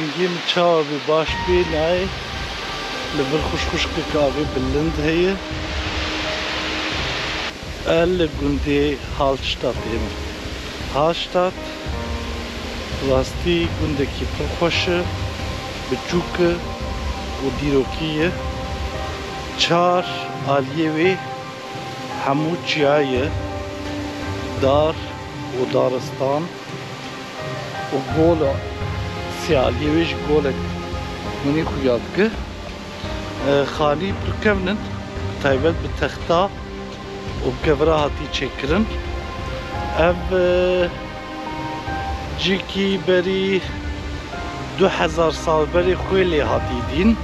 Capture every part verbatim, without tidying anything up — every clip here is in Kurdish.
Hingê min çawa bê baş bê nayê. Li vir xuşxuşkek avê bilind heye. Ez li gundê Hallstattê me. Hallstatt rastî gundekî pir xweş e, biçûk e û dîrokî ye. Çar aliyê wê hemû çiya ye, dar û daristan û gol e. Sê aliyê wê jî golek winî xuya dike. E, xanî pir kevn in, bi taybet bi texta û bi kevira hatî çêkirin. Ev, e, cîkî berî du hezar sal berê xwê lê hatî dîn.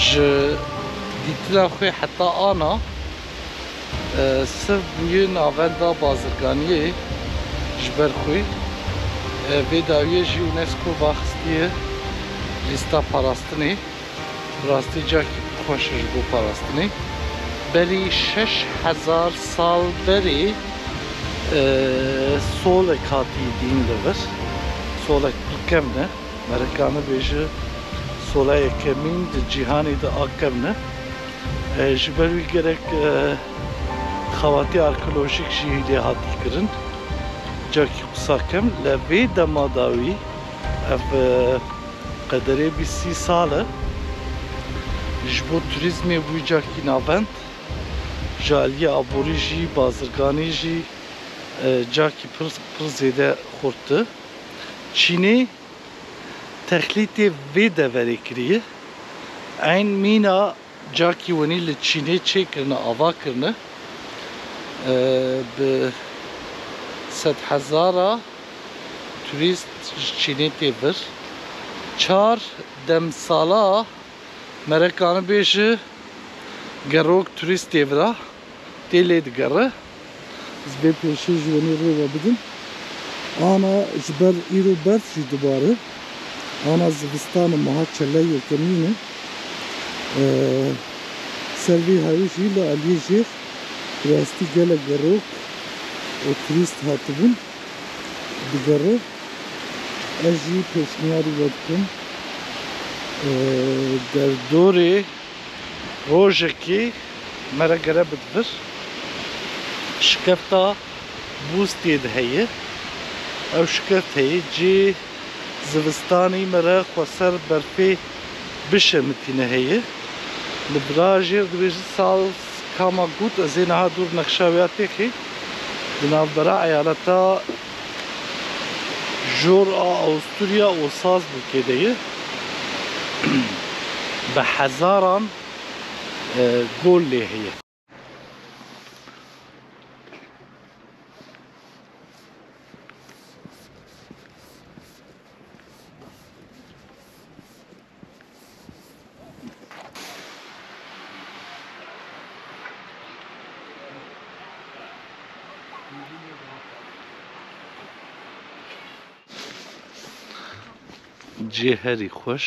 Ji dîtina xwê heta ana, e, siv bûye navenda bazirganiyê ji ber xwê. E, vê dawiyê jî UNESCO vaxistiye lîsta parastinê. Rastî cakî pir xweş e ji bo parastinê. Berî şeş hezar sal berê, e, solek hatî dîn li vir. Solek pir kevn e. Merê kane bêje sola yekemîn di cîhanê de a kevn e. E, ji ber wî gerek, e, xebatê arkeolojîk jî lê hatî kirin. Cakî qisa kem li vê dema dawî ev, e, qederê bîst sî sal e ji bo turîzmê bû cakî navend. Ji aliyê aborî jî, bazirganî jî, e, cakî pir, pir zêde xurt e. Çînê texlîtê vê deverê kiriye. Eyn mîna cakî winî li Çînê çêkirine, ava kirine. E, bi sedhezara turîst ji Çînê tê vir. Çar demsala merê kane bêje gerok turîst tê vira. Tê lê digere. Ez bê pêşî ji wenî rê ve bidim. Ana ji ber îro berf jî dibare. Ana zivistan e, meha çele yekemîn e. Ee, ser vê hewî jî li aliyê jêr bi rastî gelek gerok û turîst hatibûn digere. Ez jî pêşniyarî we dikim. Ee, derdorê Rojekê mere gere bidivir. Şikefta bûstê de heye. Ew şikeft heye, cê zivistanî mere xweser berfê bişemitîne heye. Li vira jêr dibêje sal kama got, ez ê niha dûr nexşa wê ya têxê. Di navbera eyaleta jor a Awusturya û Salzburgê de ye. Bi hezaran, e, gol lê heye. Cê herî xweş,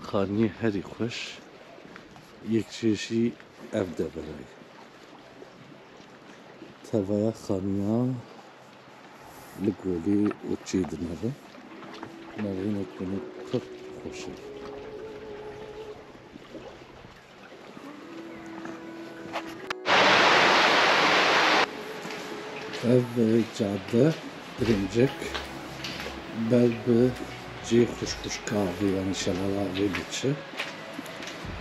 xaniyê herî xweş, yek cê jî ev devera ye. Tevaya xaniya li golê û çê dinere. Navînek binê pir xweş e. Ev, e, cade dirêncek ber bi cê xuşxuşka avê, yanî şelala avê diçe.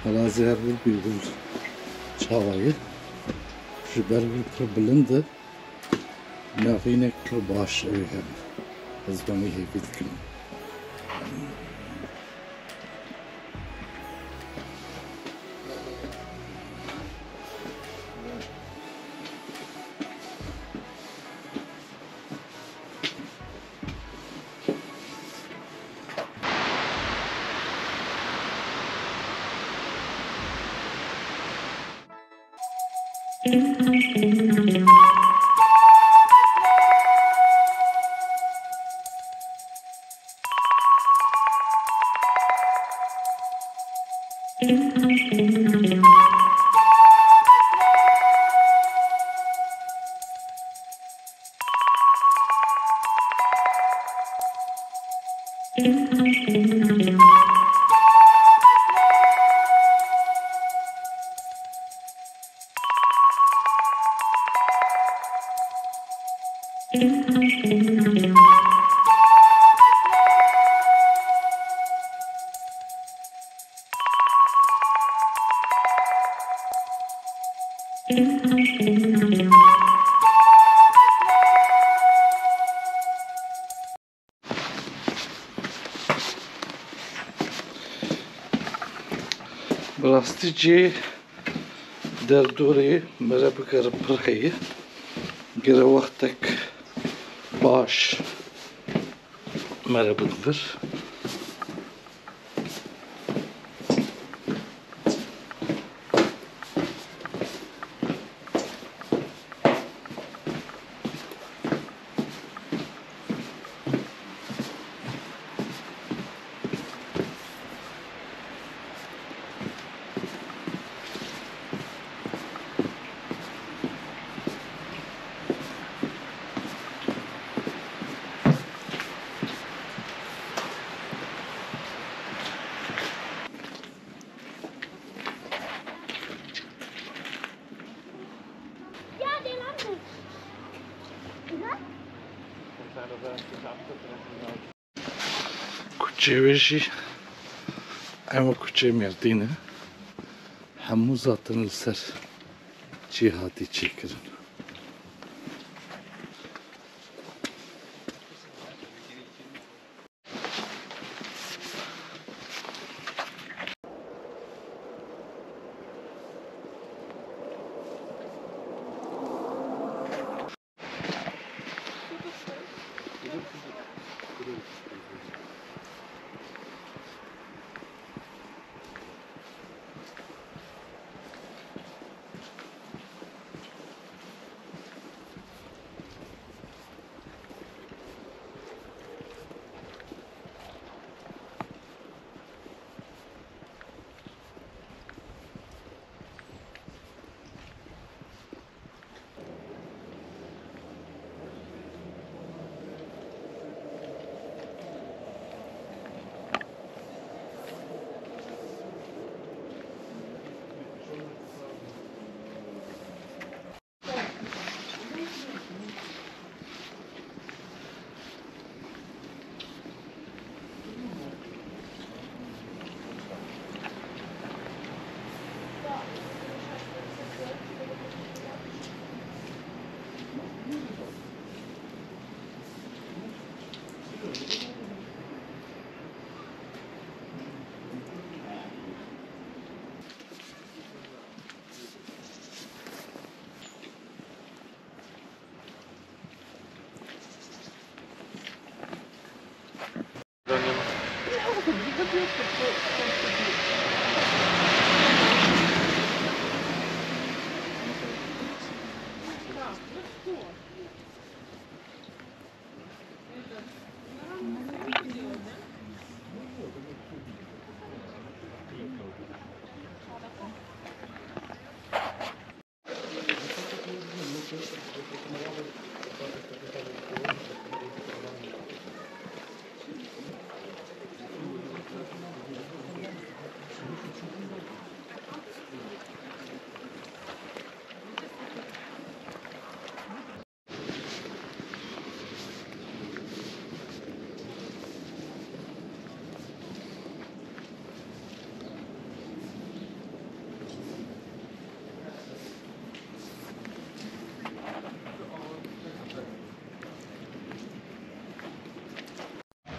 Hala zêr wir bî wir çawa ye. Ji ber wir pir bilind e. Navînek pir baş ew hebe. Ez wanî hêvî dikim. Bi rastî cihê derdorê mere bigere pir heye. Gere wextek baş mere bide vir. Kuçê wê jî, ew kuçê Mêrdîn e. Hemû zaten li ser çiyê hatî çêkirin.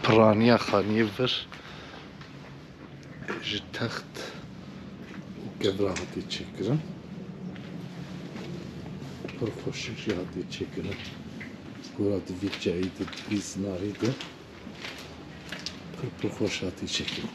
Piraniya xaniyê vir ji text û kevra hatiye çêkirin. Pir xweşik jî hatiye çêkirin. Gora di vî çiyayî de, di vî zinarî de pir pir xweş hatiye çêkirin.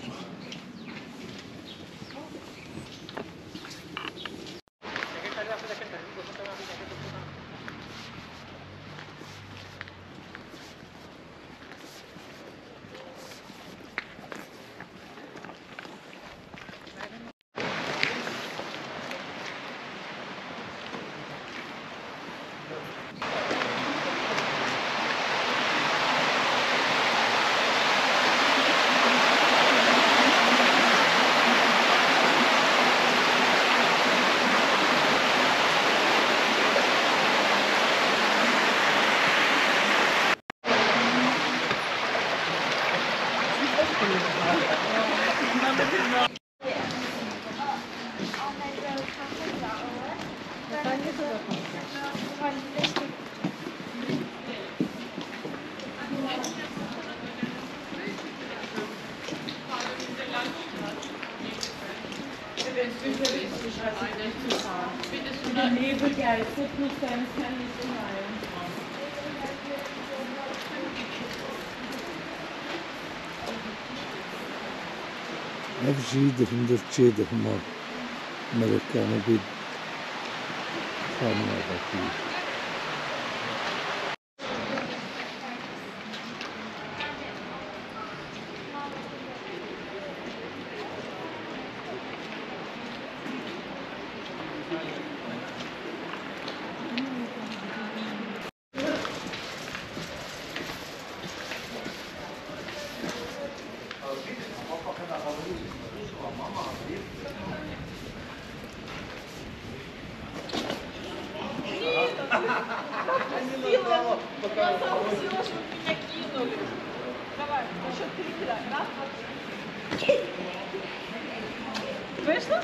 Wenn es fürchterlich ist, schreib es nicht zu fahren. Bitte so eine Nebelgeister plus deines Herrn nicht zu leihen. Ev jî di hundir çê de hema merivkane bê xanima vekî. Слышно?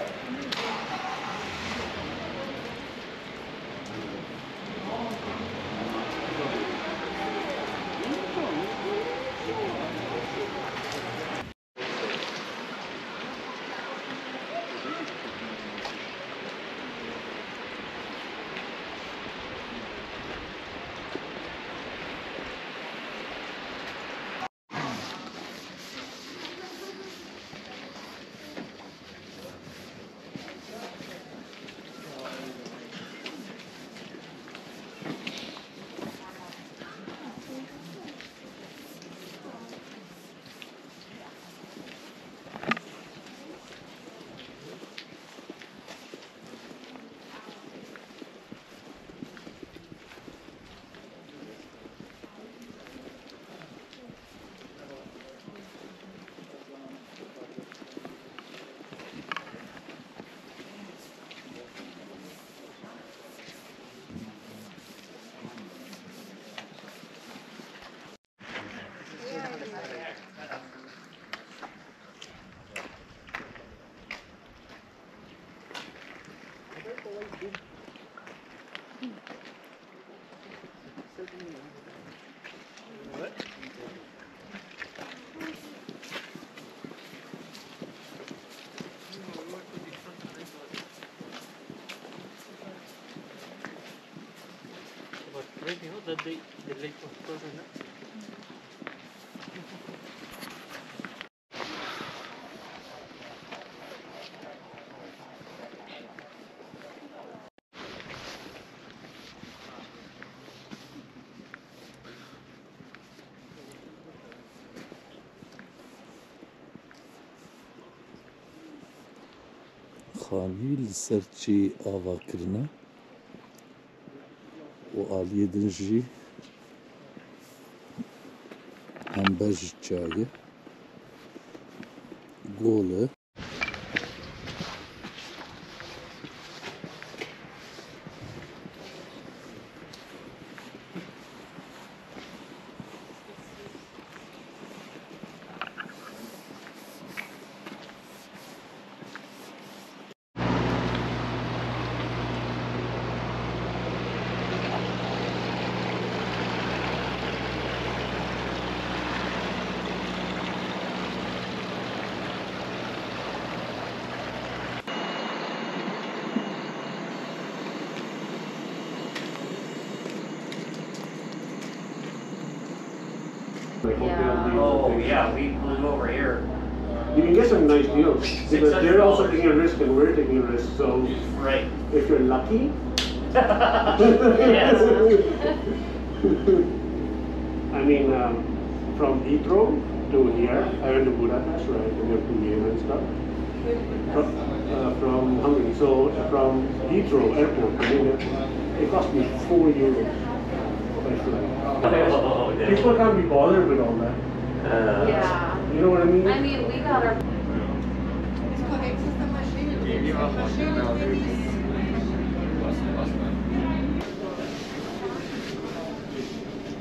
But right, you know, that they, they like to frozen, no? Xanî li ser çiyê ava kirine û aliyê din jî hember ji çiyayê gol e. Yeah. Oh, yeah, we flew over here. You can get some nice deals, because they're also taking a risk and we're taking a risk, so right. If you're lucky. Yes. I mean, um, from Heathrow to here, I went to Budapest, right, to get two games and stuff. From, uh, from Hungary. So, uh, from Heathrow Airport, I mean, uh, it cost me four euros per flight. Oh, damn. People can't be bothered with all that. Uh, yeah. You know what I mean? I mean, we got our Geh, geh, mach mal schnell, geh.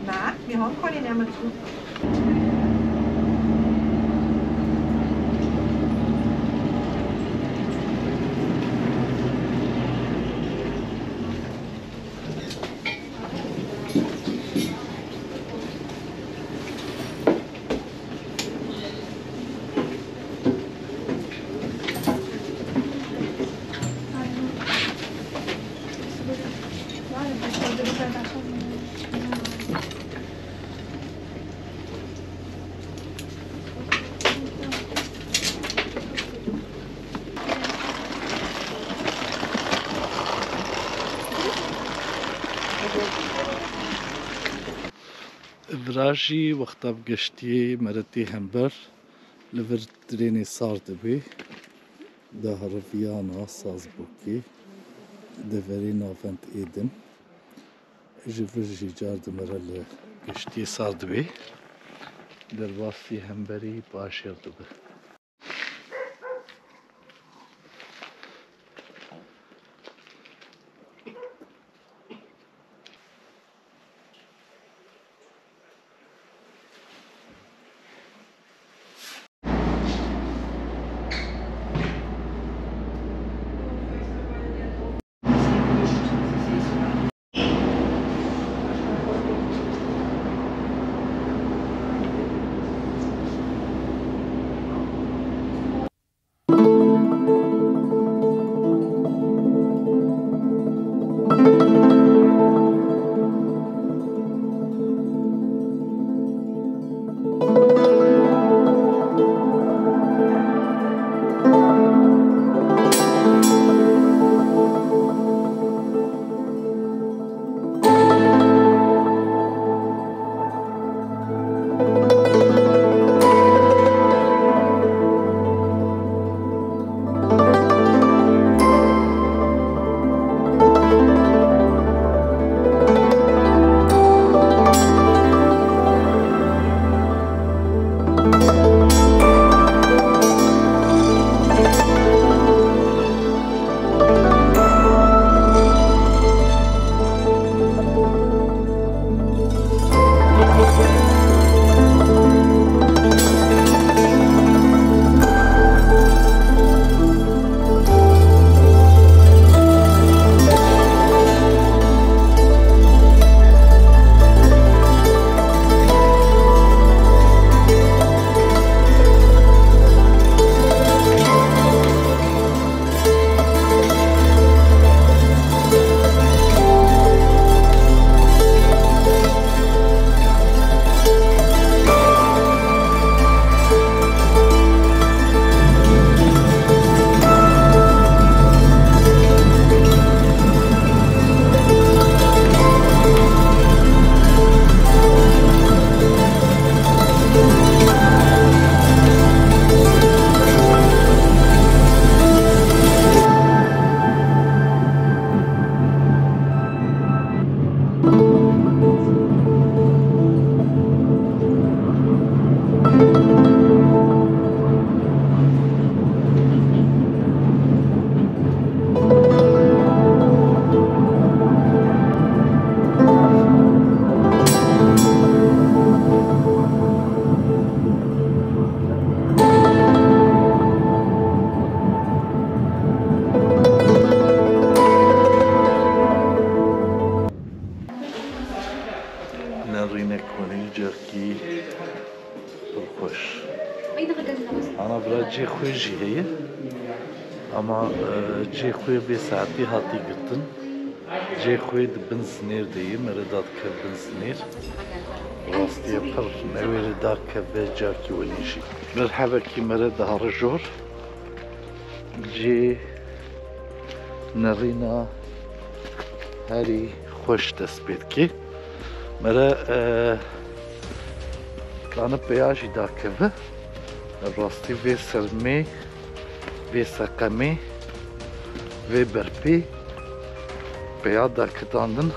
Na, wir haben keine Namen zu. Rajî wexta bi geştiyê mere tê hember li vir trênê sar dibê. Dahre Viyana, Sazbokê, deverê Navend Êdim. Ji vir jî car di mere li geştiyê sar dibê. Derbasî hemberî bi ajêr dibe. Nerînek hûnî carkî pir xweş. Ana bira cê xwe jî heye. Ama, e, cê xwe vê saetî hatî girtin. Cê xwe di bin zinêr de ye, mere dadikev bin zinêr. Rastî ye pir newêre dakeve carkî wenî jî. Merhebekî mere dihare jor. Cê nerîna herî xweş dest pê dike. Mere, e, dane peya jî dakeve. Rastî vê sermê, vê seqemê, vê berpê peya dakitandin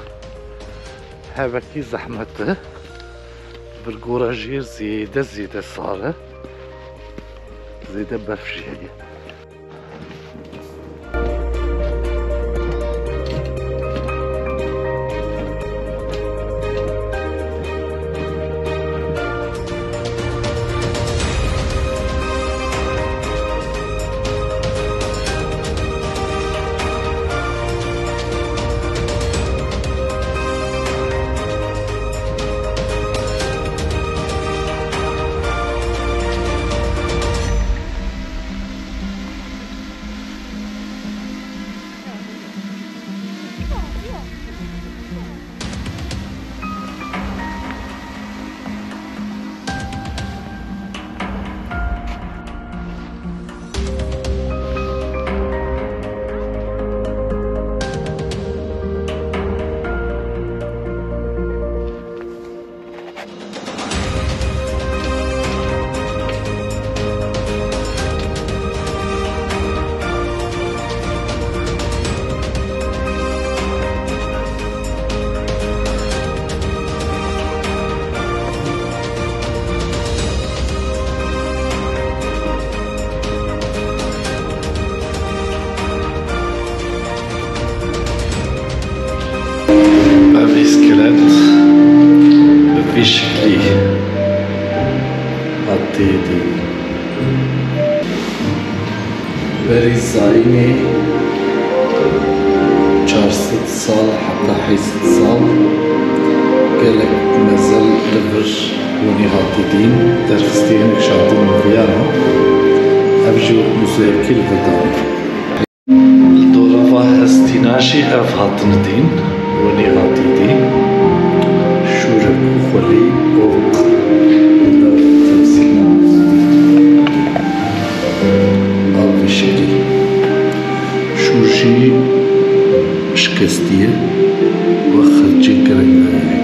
hevekî zehmet e. Vir gora jê zêde zêde sar e. Zêde berf jî heye. Bi vî şiklî hat têdî. Berî zayînê çar sed sal heta heyşt sed sal gelek mezin li vir hûnî hatî dîn, derxistiyê hinek şandin û viya ne. Ev jî wek muzeyekî li vir danî. Li dolava hestîna jî ev hatin dîn, winî hatî dîn. Şûrek û xwelî û temsîl a vî şeklî. Şûr jî şikestî ye, wek xirçê kirêngayê.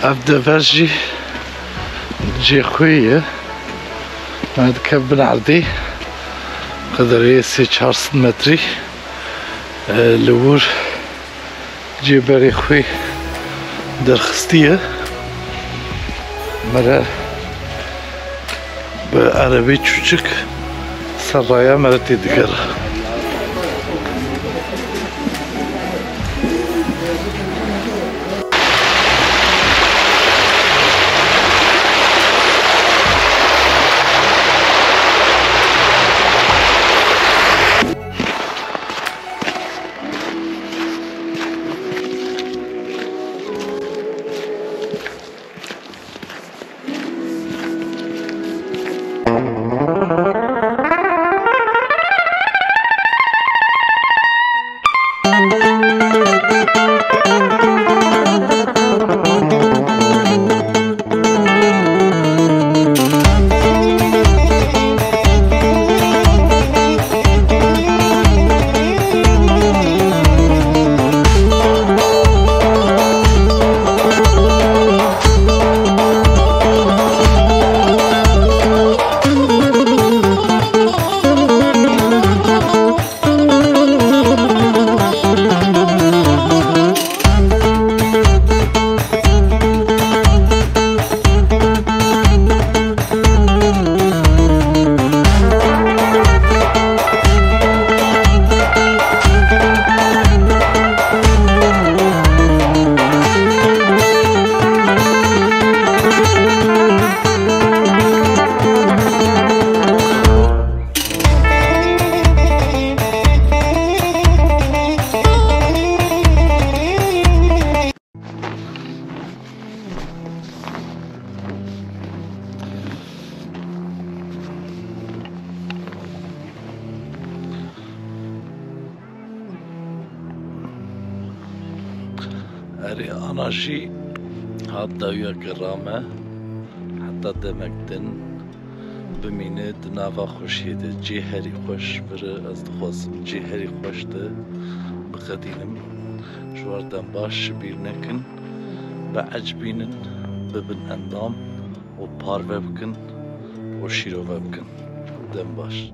Ev dever jî cihê xwe ye. Me dikeve bin erdê, qederê sê çar sed metrî, e, li wir cihê berê xwe derxistiye. Me re bi erebê çûçik ser raya me re tê digere. Erê, ana jî hat dawiya gera me, heta demek din bimîne di nava xweşiyê de. Cê herî xweş, vir e, ez dixwazim cê herî xweş de biqedînim. Ji we re dem baş, ji bîr nekin, biecibînin, bibin endam û parve bikin û şîrove bikin. Dem baş.